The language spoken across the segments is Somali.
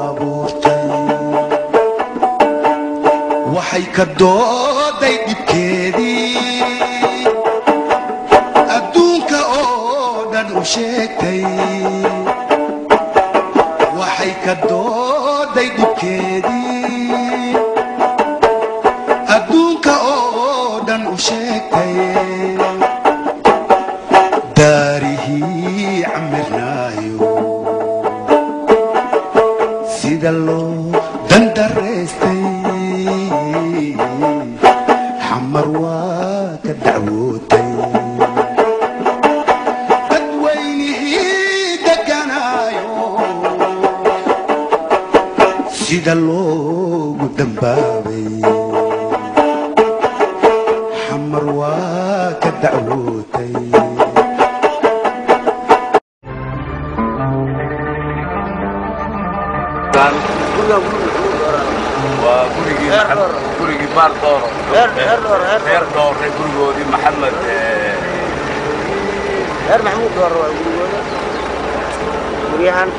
Abuurtay waxay ka dooday dhibkeedii, adduunka oo dhan u sheegtay. Waxay ka dooday dhibkeedii, adduunka oo dhan u sheegtay. Daarihii camirnaayo sida loo dandaraystay, Xamar waa ka dacwootay. Dadweynihii deganaayo sida loogu dambaabay, Xamar waa ka dacwootay. Waa gurigii, gurigii Baar Dooro, Reer Dhoore, gurigoodii Maxamed Reer Maxamuud Dooro waa gurigooda guryahan.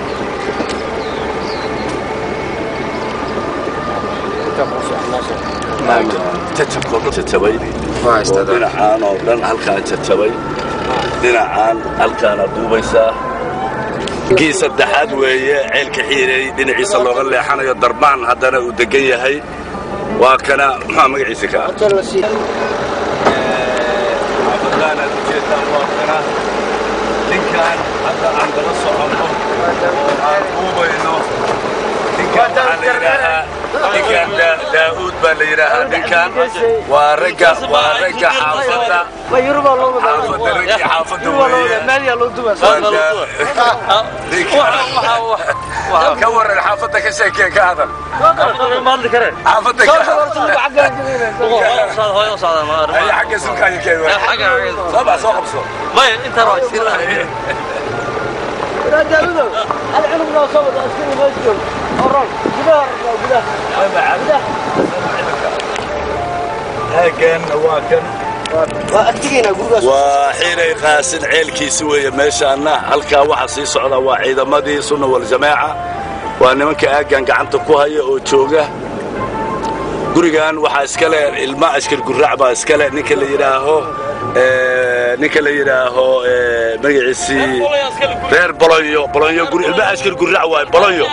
Jajabkoo jajabay oo dhinacaan oo dhan halkaan jajabay, dhinacaan halkaana duubaysaa. Kii saddexaad weeye, Ceelka Xiiray dhinaciisa looga leexanayo, Darbaan haddana uu degan yahay. Waa kana, maxaa magaciisa ka ah xaafadaan aad ujeedaan? Waa kana ninkaan hadda aan daba soconno oo aan duubayno. Ninkaan waxaa la yidhaahaa, ninkaan Daa'uud baa la yidhaahaa. Ninkaan waa ragga xaafadda, xaafadda, raggii xaafadda weeye. Ka waran xaafadda, ka sheekee, ka hadal xaafadda. Ay xagga sulkaayo keen, soo bax, soo qabso. Daawudow, hal cunug noo soo wado, askari noo joog oo ron gudaha gudaha gudaha. Aaggan waa kan. Waa agtigeena gurigaas. Waa Xiiray Qaasin ceelkiisi weeye meeshaanna. Halkaa waxa sii socda waa ciidamadii Sunna Waljamaaca, waa nimanka aaggan gacanta ku haya oo jooga. Gurigan waxaa iskale ilma Ashkar Guraac baa iskale, ninka la yidhaaho magaciisii Reer Bolonyo. Bolonyo guri ilma Ashkar Guraac waaye, Bolonyo.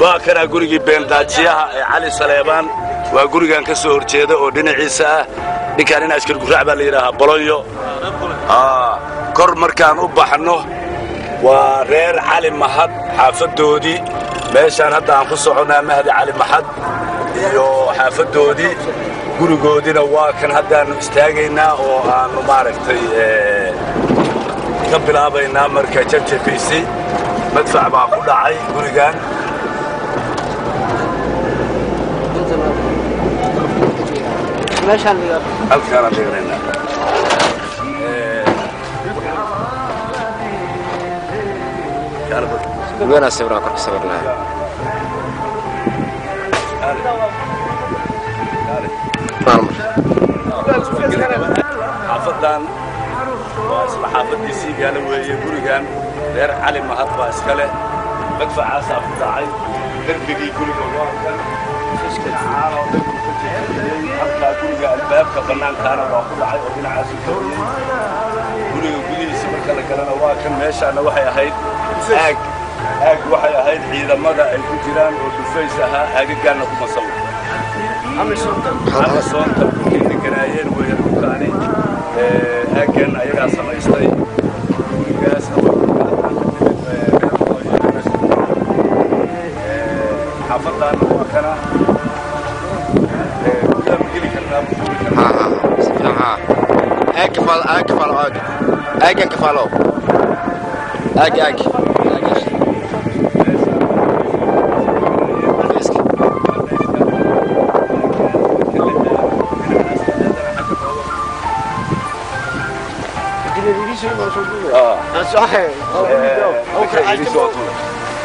Waa kanaa gurigii beendaajiyaha ee Cali Saleebaan, waa gurigan ka soo horjeeda oo dhinaciisa ah. Ninkaan in Ashkar Guraac baa la yidhaahaa, Bolonyo. Kor markaan u baxno waa Reer Cali Mahad xaafadoodii. Meeshaan hadda aan ku soconnaa Mahdi Cali Mahad iyo xaafadoodii, gurigoodiina waa kan haddaannu istaagaynaa oo aannu maaragtay ka bilaabaynaa. Marka jabjabkiisii madfac baa ku dhacay gurigan. Meeshaan dhiga. Halkaanaan dhiganaynaa. Weynaa sawiraan korka sawirnaa. Xaafadan waa isla xaafadiisii gaala weeye. Gurigan Reer Cali Mahad baa iska leh. Madfacaasaa ku dhacay darbigii guriga, waa kan dhinacaan oo dhan uu ka jejebiyey. Halkaa guriga albaabka bannaankaana waa ku dhacay oo dhinacaasu jabiyey. Guriga gudihiisa marka la galana waa kan. Meeshaana waxay ahayd aag, aag waxay ahayd ciidamada ay ku jiraan oo dhufays ahaa. Aagagaanna kuma sawir Amisoonta dhulkay deganaayeen weeye dhulkaani. Aaggan ayagaa samaystay. Gurigaasna waa guriga haddaan ka timid, reer Hooyo. Xaafadaanna waa kana. Gudaha ma geli karnaa, ma fuuli karnaa? Ha ha, si fiican ha. Aag kafaal, aag kafaalo, aag aaggan kafaalo, aag aag aag. Fiiska.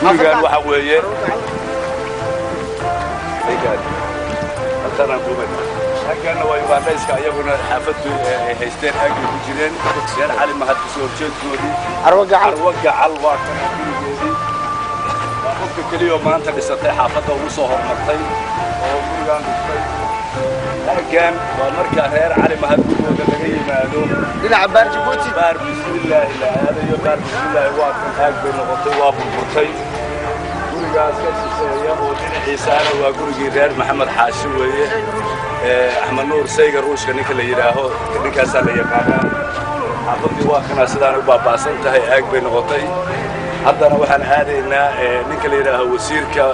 Gurigan waxa weeye halkanaan duubayna. Halkaana waa Ugandhayska, iyaguna xaafadu ay haysteen, aagay ku jireen. Reer Cali Mahad kasoo horjeedkoodii. Carwo Gacal. Carwo Gacal waa kana gurigeedii. Waa qofka keliya oo maanta dhisatay xaafadda ugu soo hormartay oo gurigaan dhistay. Aaggan waa marka reer Cali Mahad gurigooda laga yimaado dhinaca Baar Jabuuti, Baar Bismillaahi la aadayo. Baar Bismillaahi waa kan, aag bay noqotay, waa burburtay. Gurigaas ka shisheeya oo dhinaciisaana waa gurigii reer Maxamed Xaashi weeye. Axmed Nuur Sayga Ruushka ninka la yidhaaho, ninkaasaa la yaqaanaa. Xaafaddii waa kana sidaan u baaba'san tahay, aag bay noqotay. Haddana waxaan aadaynaa ninka la yidhaaho wasiirka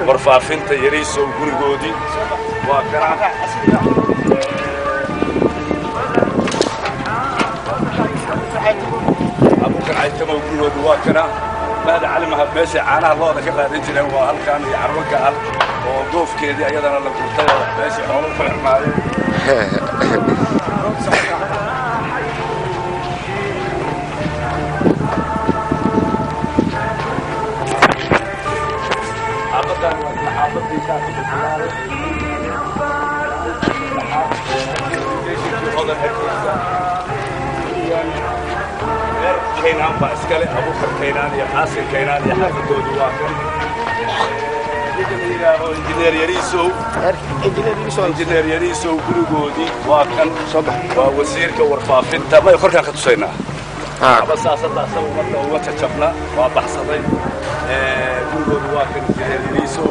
warfaafinta Yariisow gurigoodii waa kana. Abuukar Caytamow gurigoodu waa kana. Mahda Cali Mahad meeshay caanaha looda ka qaadan jireen waa halkan, iyo carwo gacal oo goofkeedii ayadana la gurtay oo meeshii xoolo ku xirmaayeen. Xaafadan waa isla xaafadii shaaki bislaale hodan agtiisa. Gurigan reer Kaynaan baa iskale, Abuukar Kaynaan iyo Qaasim Kaynaan iyo xaafadoodii waa kan. Ninka la yidhaaho Injineer Yariisow, Injineer Yariisow gurigoodii waa kan, waa wasiirka warfaafinta. May korkaan ka tusaynaa aba saas hadda asaga ummadda uga jajabna waa baxsaday. Gurigoodu waa kan, Injineer Yariisow.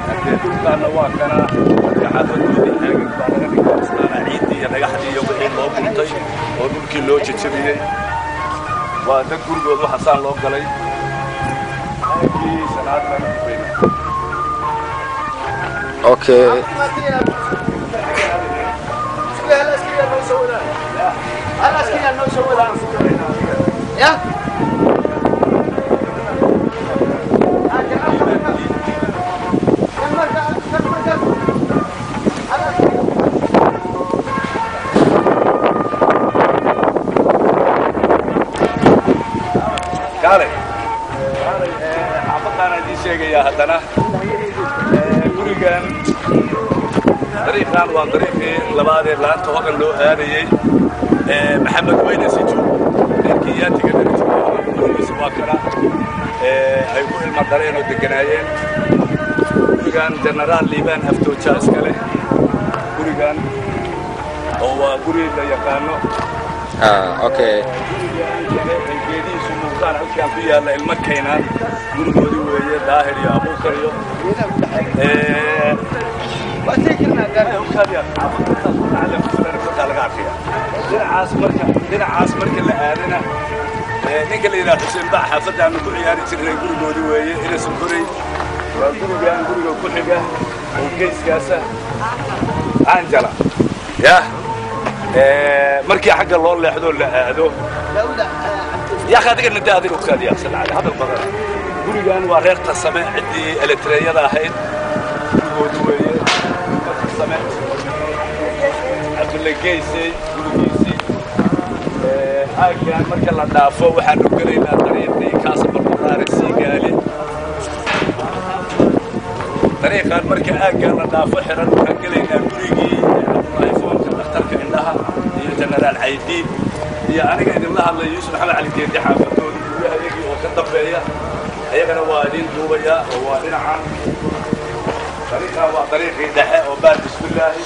Haddee dhulkaana waa kana dadka xaafadoodii aagag baa laga dhigay islaana, ciiddii iyo dhagaxdii iyo wixii loo guntay oo dhulkii loo jajabiyey. Waa dad gurigood waxa saan loo galay. Aagii shanaad baan u gudbaynaa. Okay. Ya. Kaalay kaalay, xaafaddaana idiin sheegayaa haddana. Gurigan dariiqan waa dariiqii labaad ee laanta Hodan loo aadayey. Maxamed Weyne Sijo reer Kenyaatiga dhali jiray gurigiisa waa kana, ay ku ilma dareen oo deganaayeen. Gurigan Jenaraal Liibaan Aftooja iska leh gurigan, oo waa guri la yaqaano. Okay. Gurigan kale ay geedihiisu muuqdaan halkaan ku yaalla ilmo Kaynaan gurigoodii weeye, Daahir iyo Abuukar iyo dhinacaas. Marka la aadana ninka la yidhaha Xuseen Bac xaafaddaanu ku ciyaari jirnay gurigoodii weeye, ina Sonkorey. Waa gurigan guriga ku xiga oo geyskaasa Anjala yah. Markii xagga loo leexdo la aado yaa akhi, adiga nida adiga ukaadiya salcali hadal badan. Gurigan waa reer Tasame, ciddii eletreeyada ahayd gurigoodu weeye. Tasame Cabdulle Geysey gurigiisii. Aaggan marka la dhaafo waxaanu gelaynaa dariiqii Kaasa Barquraare Siigaali. Dariiqan marka aaggan la dhaafo xiran waxaan gelaynaa gurigii Cabdullaahi Foonka, dhakhtarka indhaha, iyo Jenaraal Caydiid iyo aniga idinla hadlay Yuusuf Maxamed Cali Geedi xaafadoodi, guryaha iyagii oo ka dambeeya ayagana waa idiin duubayaa oo waa dhinacan. Dariiqan waa dariiqii dhexe oo Baar Bismillaahi.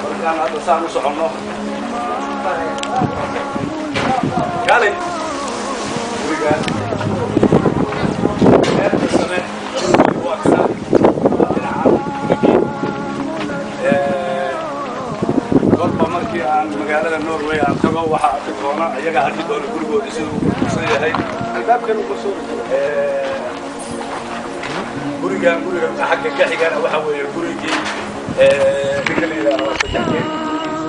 Markaan hadda saan u soconno, kaalay, gurigaan reerka same gurigoodi waa kana, waa dhinacan gurigii. Kolba markii aan magaalada Norway aan tago waxaa arki doona, iyagaa arki doona gurigoodii siduu u burbursan yahay. Gurigan guriga xagga ka xigana waxa weeye gurigii ninka la yidhaaho Saddexgeed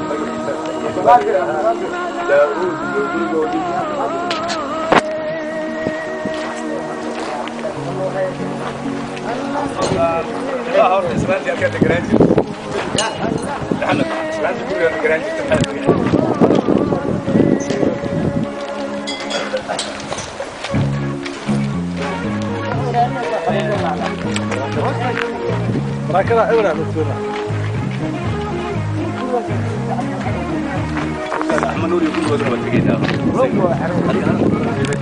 magaciisa Daauud iyo gurigoodii. Ilaa horta islaantii halkaa deganaan jirta, Maxamed, islaantii gurigaa deganaan jirta maxaa magaceeda? Axmed Nuur iyo gurigoodana waa tegaynaa.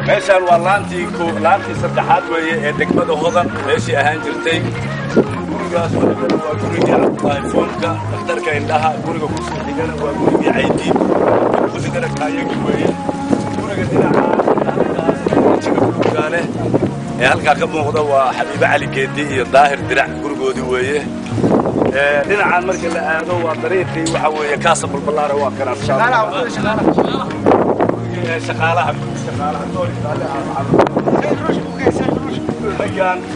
Meeshaan waa laantii saddexaad weeye ee degmada Hodan, meeshii ahaan jirtay. Gurigaas waa gurigii Cabdullaahi Foomka, dhakhtarka indhaha. Guriga kusoo xigana waa gurigii Caydiid, ku xigana kaayagi weeye. Guriga dhinaca jiga buluuggaa leh ee halkaa ka muuqda waa Xabiibe Cali Geedi iyo Daahir Dirac gurigoodii weeye. Dhinacan marka la aado waa dariiqii waxa weeye Kaasa Balbalaare, waa kana shaqaalaha, shaqaalaha.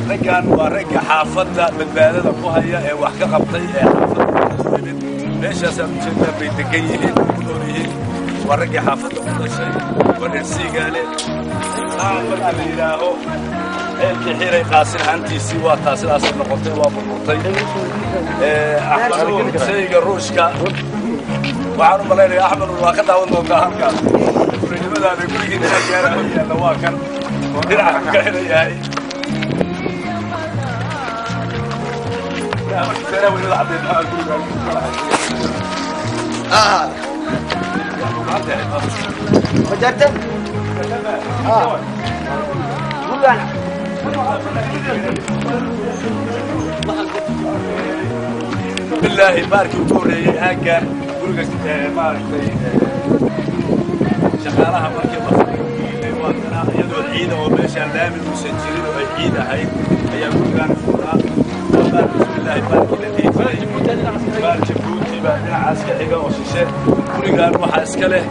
Raggan waa ragga xaafadda badbaadada ku haya ee wax ka qabtay ee xaafadda yimid. Meeshaasaad ujeedaan bay degan yihiin, ku nool yihiin. Waa raggii xaafadda ku dhashay, waa reer Siigaale. Taan marka la yidhaaho ceelkii Xiray Qaasin hantiisii waa taa, sidaasay noqotay, waa burburtay. Axmed Nuur shayga Ruushka waxaan u malaynayaa Axmed Nuur waa ka daawan doontaa halkaas furinimadaada. Gurigii dhinac gaara yaalla waa kan oo dhinaca ka xiran yahay. Majarta? Gurigaan. Bilaahi baarkii ugu horreeyey aaggan guriga maaragtay shaqaalaha markii la furay waa kana, iyadoo ciida oo meeshaan laami uusan jirin oo ay ciid ahayd ayaa gurigaan furaa. Waa baar Bismillaahi baarkii la dhihi jiray, baar Jabuuti baa dhinacaas ka xiga oo shishe. Gurigaan waxaa iska leh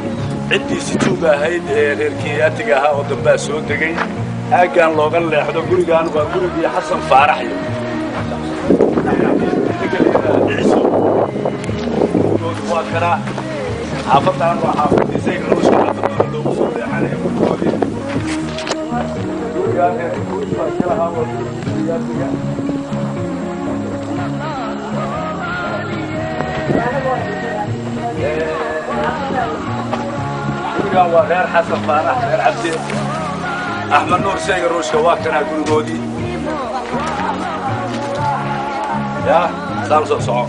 ciddiisi tuuga ahayd ee reer Kenyaatiga ahaa oo dambaa soo degay. Aaggan looga leexdo gurigaan waa gurigii Xasan Faaraxyo Dhiciso, waa kana. Xaafadan waa xaafadii sayga Ruushka, xaafadooda loogu soo leexanaya gurigoodii. Gurigaan reer Jabuuti baa iska lahaa, waa gurigii Kenyaatiga. Gurigaan waa reer Xasan Faarax, reer Cabdi. Axmed Nuur shayga Ruushka waa kanaa gurigoodii. Ya saan soo soco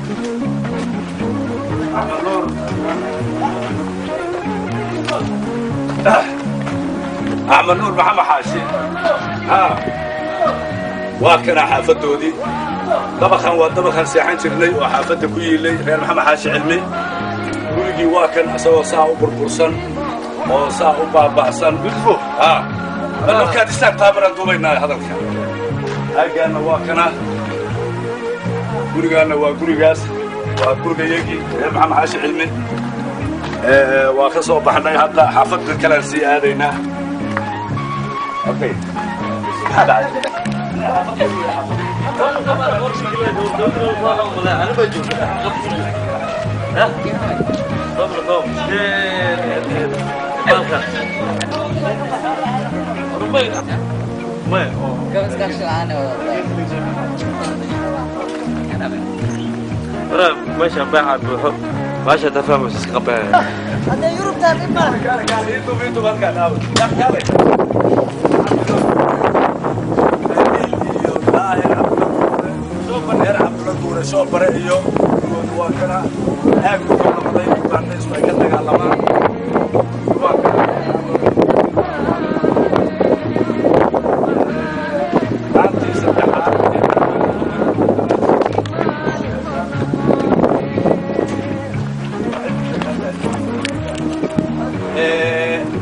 Axmed Nuur, Axmed Nuur Maxamed Xaashi waa kanaa xaafadoodii. Dabaqan waa dabaqan seexan jirnay oo xaafadda ku yiilay reer Maxamed Xaashi Cilmi. Gurigii waa kan isagoo saa u burbursan oo saa u baaba'san. Markaad istaag taabaraan duubaynaa hadalka. Aaggaanna waa kana, gurigaanna waa gurigaas, waa gurigayagii reer Maxamed Xaashi Cilmi. Waa ka soo baxnay hadda, xaafadda kalean sii aadaynaa. Okay, maxaa dhacay? Meeshaan beeca buuxo, meesha tafahmaysa iska qabee. Hadday Yurubtaa dhib malaha. Reer Cabdulla Guure soo bare iyo gurigooda waa kana. Aag wuxuu noqday Ugandhaysku ay ka dagaalamaan, waa kana. Laantii saddexaad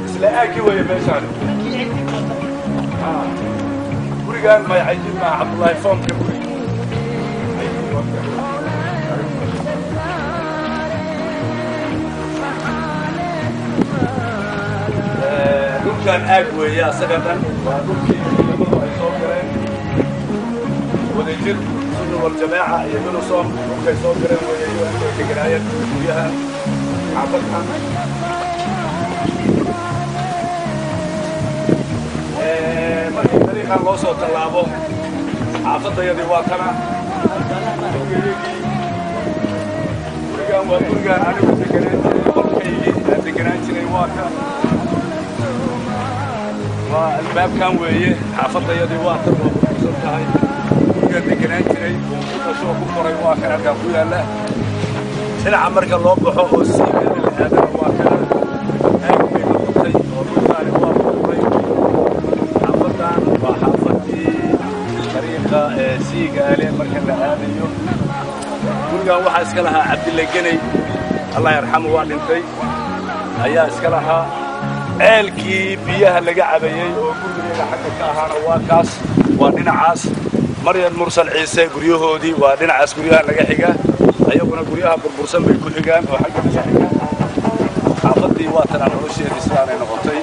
isla aagii weeye meeshaan. Gurigaan may Caydiid maaha, Cabdullaahi Foomka guriga. Dhulkaan aag weeye asaga dhan, waa dhulkii ciidamadu ay soo galeen, Wadajir, Sunna Waljamaaca iyo Unisom dhulkay soo galeen weeye, UN ay deganaayeen guryahan xaafadkan. Markii dariiqan loo soo tallaabo xaafadayadii waa kana. Gurigaan waa gurigaan anigu deganaan jiray, qolkaygii aan deganaan jiray waa kan, waa albaabkan weeye. Xaafadayadii waa tan, waa burbursan tahay. Gurigaan deganaan jiray oo ku dhasho ku koray waa kan halkaan ku yaalla. Dhinaca marka loo baxo oo Siigaale la aadana waa kana. Marka la aadayo gurigan waxaa iska lahaa Cabdille Geney, Allah yarxamu, waa dhintay, ayaa iska lahaa. Ceelkii biyaha laga cabayey oo gurigeeda xagga ka ahaana waa kaas, waa dhinacaas. Maryan Mursal Ciise guryahoodii waa dhinacaas, guryaha laga xiga, ayaguna guryaha burbursan bay ku xigaan oo xagga laga xiga. Xaafadii waa tanaa, nolosheedii sidaanay noqotay.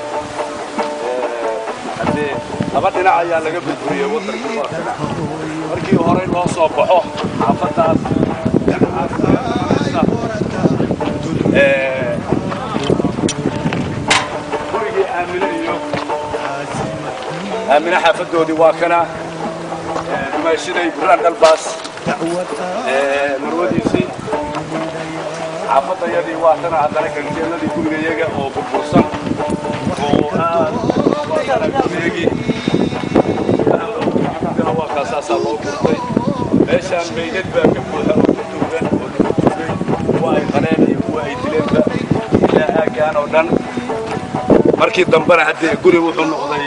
Haddee laba dhinac ayaa laga burburiyey waddanka. Waa kana markii horey loo soo baxo xaafaddaas dhinacaas gurigii Aamine iyo Aamine xaafadoodii waa kana, dumaashiday Buraan Dhalbaas marwadiisii. Xaafadayadii waa tana, haddana ganjeeladii gurigayaga oo burbursan oo aad waa kana gurigayagii gudaha waa kaasaasaa loo gurtay. Meeshaan meydad baa ka buuxa oo ku duugan oo lagu duugay, kuwa ay qaleen iyo kuwa ay dileenba, ilaa aaggaan oo dhan. Markii dambena haddee guri wuxuu noqday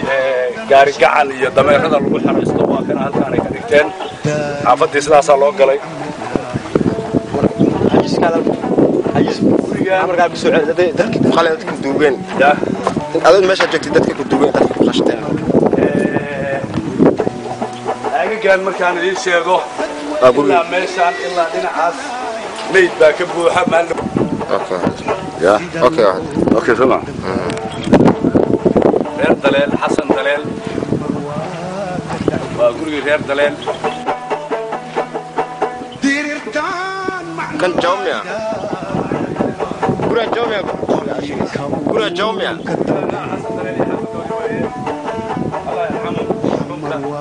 gaari gacan iyo dameerada lagu xaraysto. Waa kana halkaanay ka dhigteen xaafaddii, sidaasaa loo galay. Markaa ku soo celi dadka ku qaleen, dadka ku duugeen. Ya. Adoo meesha joogtay, dadka ku duugeen, dadka ku qashteen. Aagagaan markaan idiin sheego Waa guriga. ilaa meeshaan ilaa dhinacaas meyd baa ka buuxa maalin. Okay. Ya. Okay. Okay, soma reer Daleel, Xasan Daleel, waa gurigii reer Daleel. Kan Jomia. Guriga Jomia. Guriga Jomia. Xasan Daleel iyo xaafadoodii weeye, Allah yarxamu marxuumka.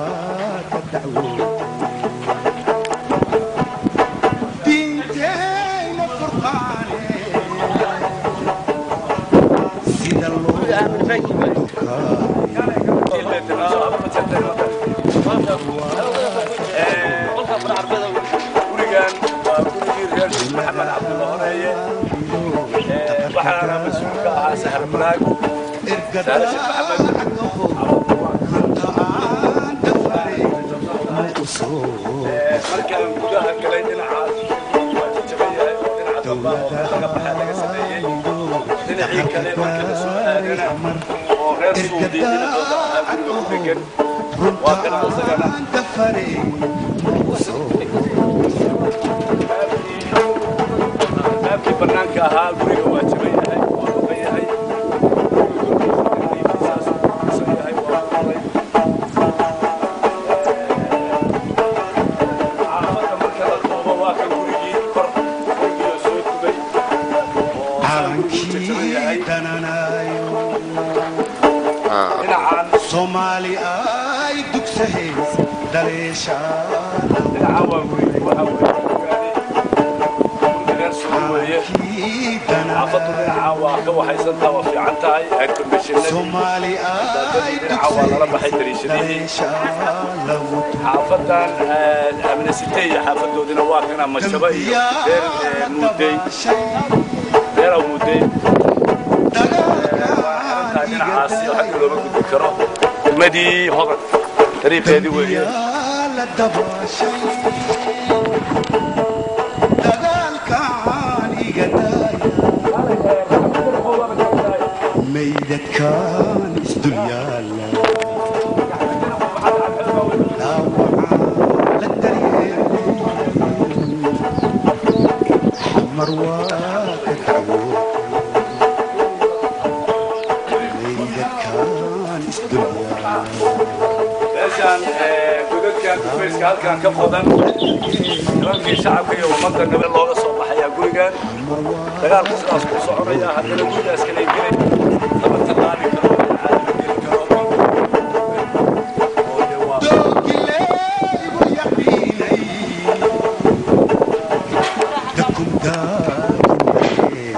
Diinteena furqaane sida loo Gurigan waa gurigii reer Sheekh Maxamed Cabdulla Horeeye. Waxaana mas-uul ka ahaa Sahar Balaag, Sahar Sheekh Maxamed. Markaan gudaha galay dhinacaas waa jajaban yahay oo dhinaca dambe oo laga baxaa laga sameeyey. Dhinacii kale marka la soo aadana oo reer Suudi dhinacooda ahaa guriga ku dhegan waa kana isagana. Albaabkii bannaanka ahaa guriga waa jaban yahay, waa maqan yahay. Guriga korkiisa saas uu kusan yahay, waa furay. Xaafadda marka la duubo waa kan gurigii kor, gurigii oo soo dubay oo saan gurigu u jajaban yahay. Dhinacaan Soomaali ay dugsahays daleeshaada. Dhinacaan waa gurigii, waxaa weeye gurigaani gurigii reer Suudi weeye. Xaafaddu dhinacaan waa ka waxaysantaa, waa fiican tahay air conditionadii Soomaali ay albaabadii dhinaca waa lala baxay, dariishadihii. Xaafadan Amine Site iyo xaafadoodina waa kana, Mashaba iyo reer Muudey, reer Aw Muudey. Waa xiran tahay dhinacaasi oo xagga looma gudbi karo. Degmadii Hodan dariiqeedii weeye. La dabaashay dagaalkaan iga daaya, maydadkaan isdul yaala, dhaawacaan la daryeelay, Xamar waa ka dacwootay, maydadkaan isdul yaala. Meeshaan godadkan dhufayska halkan ka qodan nimankii shacabka iyo ummadda nabe looga soo baxayaa gurigan. Dagaalku sidaas ku soconaya, haddana gurigaas kale gelay lama tallaabi karo, caadi ma geli karo oo dee waa Doogilaygu yaqiinay dadkum daayay.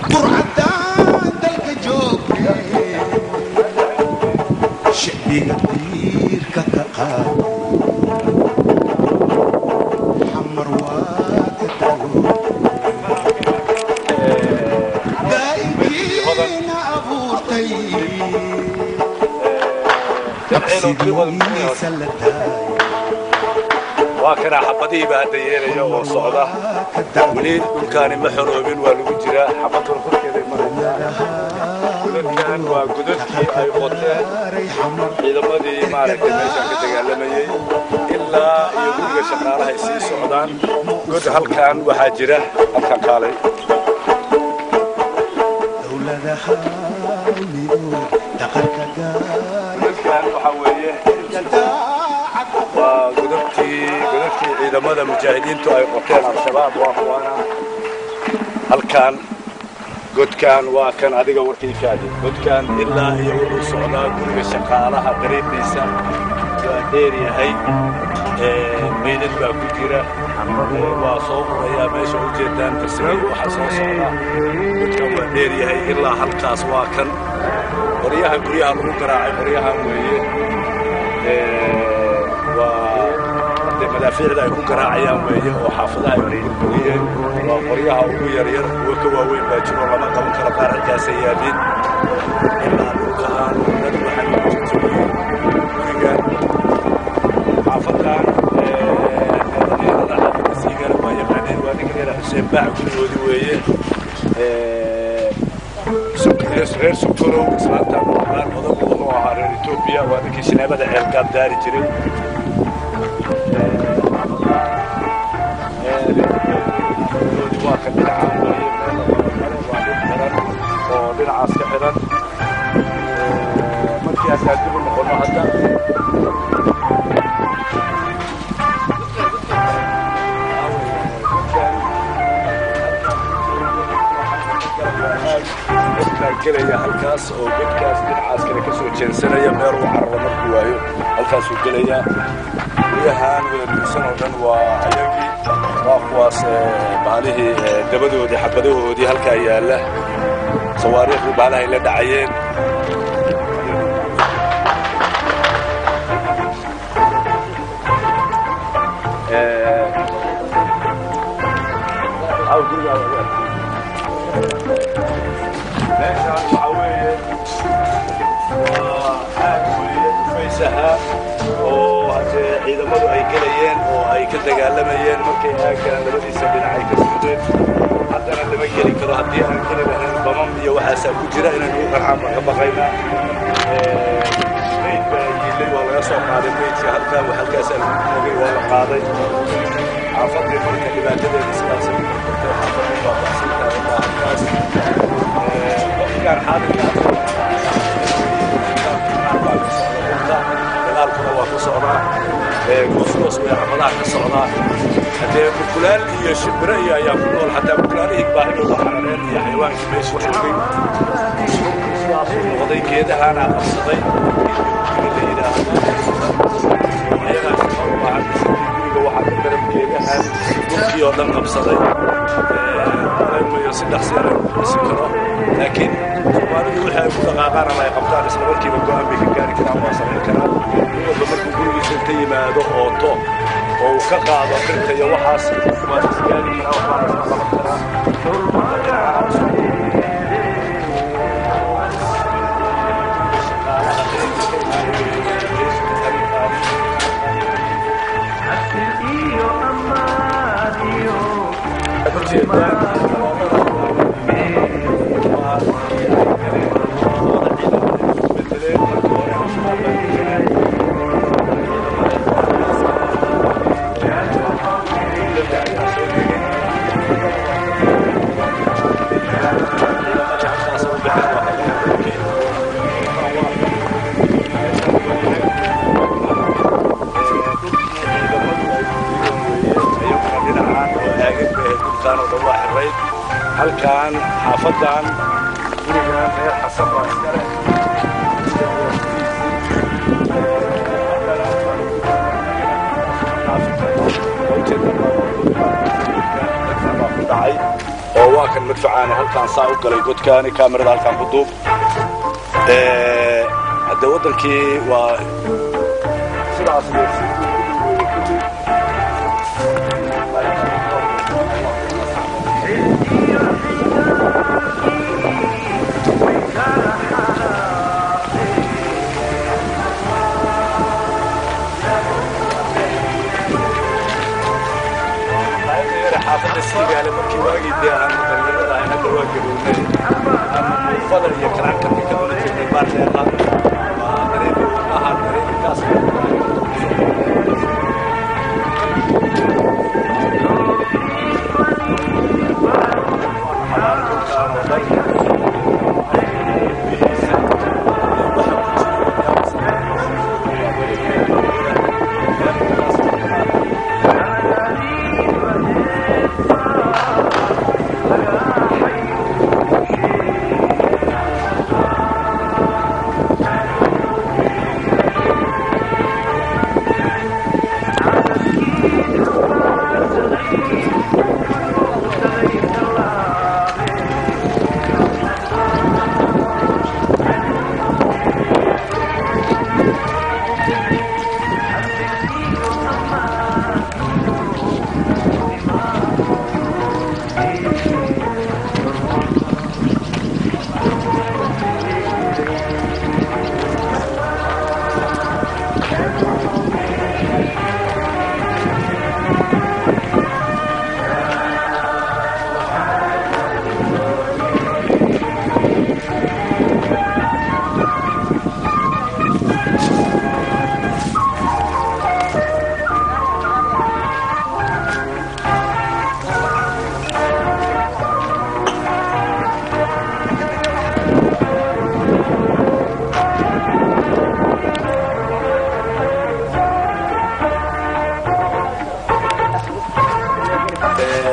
Burcadaan dalka joogtay shicbiga diirka ka qaaday. Xamar Sidiisa la daayo. Waa kana xabadihii baa hadda yeelaya oo socda. Weli dhulkaani ma xoroobin, waa lagu jiraa, xabaduna korkeeday maraysaa. Godadkan waa godadkii ay qoteen ciidamadii maaragtay meeshaan ka dagaalamayey, ilaa iyo guriga shaqaalaha ay sii socdaan. God halkan waxaa jira, halkan kaalay. Dowladaha midow dhaqanka gaar. Godadkan waxaa weeye waa godadkii ciidamada mujaahidiintu ay qoteen Al-Shabaab. Waa kuwaana halkan, godkan waa kan adiga warkaykaadi. Godkan ilaa iyo wuxuu socdaa guriga shaqaalaha dariiqiisa, waa dheer yahay. Meydad baa ku jira, waa soo urayaa meesha ujeedaan farsamay waxa soo socda. Godkan waa dheer yahay ilaa halkaas. Waa kan qoryaha guryaha lagu garaacay, qoryahan weeye. Waa hadee madaafiicda ay ku garaacayaan weeye oo xaafadaha ay ku burburiyeen. Waa qoryaha ugu yaryar, kuwo ka waaweyn baa jiro, lama qaban karo, qaar halkaasay yaaliin. Ilaa dhulkaan dad waxaa lagu jajabiyey gurigan xaafadan. Dhalinyarada xaafadda Siigana waa yaqaaneen, waa ninka dheera Xuseen Baac gurigoodii weeye. Reer Sokorow islaantan qaar odagu wuxuu ahaa reer Etoobiya, waa ninkii shineemada Ceelgaab daari jiray. Waa kan dhinacaan weeye, meel la waa dhul xiran oo dhinacaas ka xiran. Markii haddaan dib u noqono hadda, baa gelaya halkaas oo godkaas dhinacaas kale ka soo jeensanaya, meel uu cararo markuu waayo halkaasuu gelayaa. Guryahan wada duusan oo dhan waa ayagii, waa kuwaas baalihii dabadoodii, xabadahoodii halkaa yaalla, sawaariikhdii baalahay la dhacayeen. Aw, gurigaa waa meeshaan waxaa weeye, waa aag weeye dhufaysaha oo haddee ciidamadu ay gelayeen oo ay ka dagaalamayeen markay aaggan labadiisa dhinac ay ka socdeen. Haddana lama geli karo. Haddii aan geli lahayn bamam iyo waxaasaa ku jira inay nagu qarxaan baan ka baqaynaa. Meyd baa yiilay, waa laga soo qaaday meydka halkan, halkaasaa lagu joogay, waa la qaaday xaafadii. Marka dhibaatadeeda sidaasay u burburtay, xaafadii waa baxsan tahay ilaa halkaas. Waqtigaan xaadirka hadda dagaalkuna waa ka socdaa, goosgoos way xafadaha ka socdaa. Haddee mukulaal iyo shimbiro iyo ayaa ku nool, xataa mukulaalihii baahidooda carareen iyo xayawaankii meesha joogay. Sidaasuu noqday, geedahaanaa qabsaday guriga la yidhaahdo, ayagaa shaqo u baahan dhisidii guriga. Waxaa ka daran geedahan dhulkii oo dhan qabsaday mayo si dhaqsi ah lagu dhisi karo, laakiin Soomaalidu wixii ay ku dhaqaaqaan ama ay qabtaan isla markiiba go'aan bay ka gaari karaan, waa samayn karaan. Nin walba markuu gurigiisa inta yimaado ooto oo uu ka qaado birta iyo waxaas, waa la isgaari karaa, waxbaa la isla qaban karaa. Halkan xaafadan gurigan reer Xasan baa iska leh. Ku dhacay oo waa kan madfacaani halkaan saa u galay godkaani, kaamirada halkaan ku duub. Hadde waddankii waa sidaas. Cali markii waagii dee aanu dhalinyarada ahayn, hadda waa gabownay, aanu muufada iyo karankarka ka cuni jirnay baardeeqa. Waa dareemi wadnaha dareemi gaas.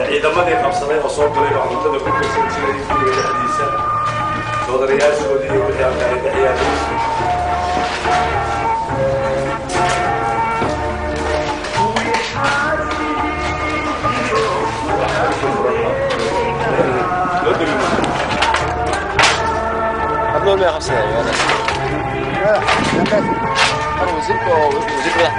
Ciidamadii qabsaday oo soo galay oo cuntada ku karsan jiray guriga dhexdiisa, doodarayaashoodii iyo wixii halkaa ay dhex yaalay. Hablool may qabsadaya أنا وزيرك وزير.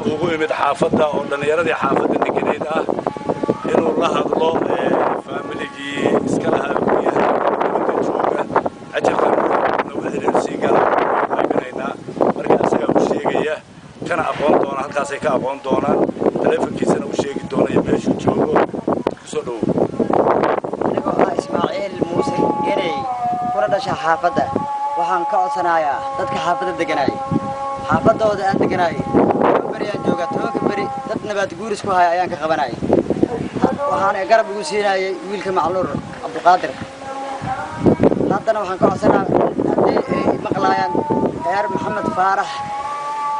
Ugu imid xaafadda oo dhallinyaradii xaafadda degeneyd ah inuu la hadlo faamiligii iska lahaa guryaha dibadda jooga. Cajalkan wixii sii gala qaybinaynaa. Marka isagaa u sheegaya kana aqoon doona, halkaasay ka aqoon doonaan, taleefonkiisana u sheegi doona iyo meeshuu joogo. Kusoo dhowow. Anigoo ah Ismaaciil Muuse Geney, kuna dhasha xaafadda, waxaan ka codsanayaa dadka xaafadda deganaaye, xaafaddooda aan deganaaye 10 beri aan joogaa. 10-ka beri dad nabaad guuris ku haya ayaan ka qabanayay, waxaana garab igu siinayay wiilka Macluur Cabdiqaadir. Haddana waxaan ka codsanaa haddii ay maqlaayaan reer Maxamed Faarax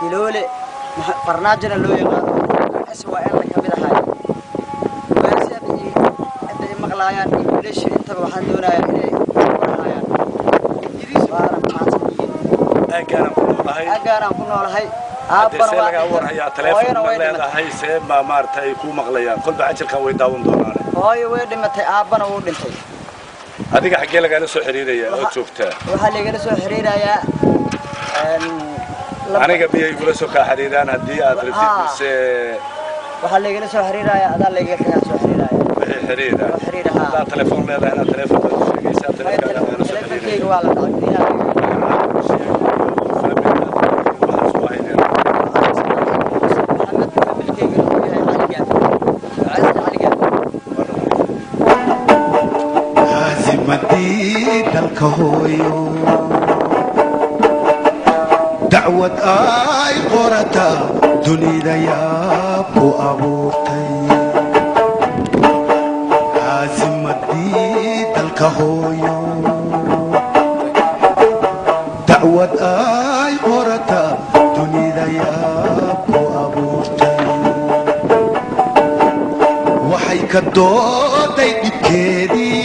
Hiloole, Farnaajona loo yaqaano, SYL ka mid ahay, waasi iyo hadday maqlaayaan iyo wiilasha intaba, waxaan doonayaa inay warhayaan. Waana mahadsan yihiin. Aaggaanaan ku noolahay. nooshahay. Aaggaanaan ku noolahay. Haddee Aabbana see waa lagaa dhintay, warhayaa? Taleefon hooyana ma way dhimatay. leedahay? See ma maaragtay ay kuu maqlayaan? Kolba cajalkan way daawan doonaan. Hooyo way dhimatay, aabbana wuu dhintay. Adiga xaggee lagaala soo xiriirayaa oo joogtaa? Waxaa laigala soo xiriirayaa Aniga miyay igula soo kaa xiriiraan haddii aad rabtid? Haa. Mise Waxaa laigala soo xiriirayaa, adaa laiga kaa soo xiriiraya. Wixii xiriira. Oo xiriira, haa. Haddaad telefoon leedahay, inaad telefoon baad u sheegaysaa, telefonkaaga lagala soo Telefonkeyga xiriiraya. waa la dhacay. Maxamed, familkeygana uu yahay Caligaaf, Ducaysta Caligaaf. Caasimadii dalka hooyo, dacwad ay qorata dunida yaab ku abuurtay. Caasimadii dalka hooyo, dacwad ay qorata dunida yaab ku abuurtay. Waxay ka dooday dhibkeedii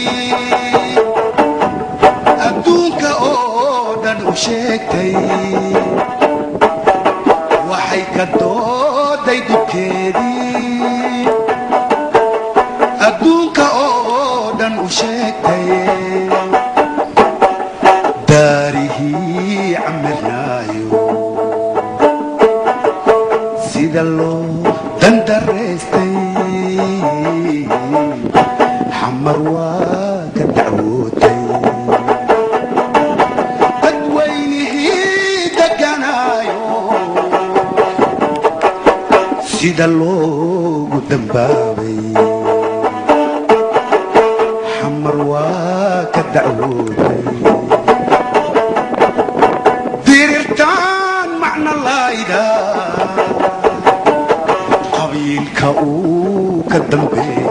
adduunka oo dhan u sheegtay. Waxay ka dooday dhibkeedii adduunka oo dhan u sheegtay. Daarihii camirnaayo sida loo dandaraystay, Xamar waa ka dacwootay. Dadweynihii deganaayo sida loogu dambaabay, Xamar waa ka dacwootay. Dirirtaan macna layda qabiilka uu ka dambeeyo.